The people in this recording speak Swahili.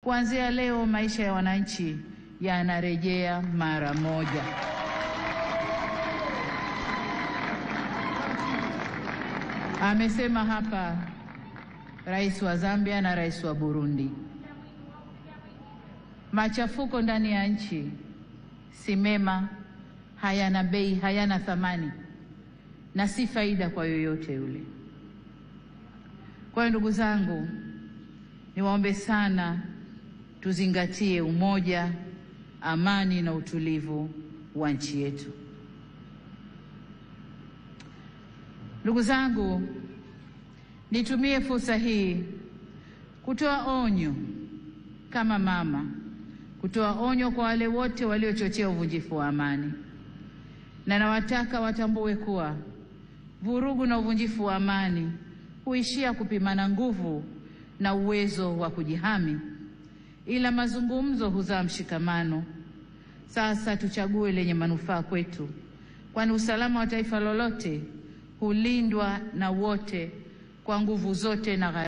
Kuanzia leo maisha ya wananchi yanarejea mara moja. Amesema hapa Rais wa Zambia na Rais wa Burundi. Machafuko ndani ya nchi si mema, hayana bei, hayana thamani na si faida kwa yoyote yule. Kwa hiyo ndugu zangu, niwaombe sana tuzingatie umoja, amani na utulivu wa nchi yetu. Ndugu zangu, nitumie fursa hii kutoa onyo kama mama, kutoa onyo kwa wale wote waliochochea uvunjifu wa amani, na nawataka watambue kuwa vurugu na uvunjifu wa amani huishia kupimana nguvu na uwezo wa kujihami, ila mazungumzo huzaa mshikamano. Sasa tuchague lenye manufaa kwetu, kwani usalama wa taifa lolote hulindwa na wote kwa nguvu zote na gharama.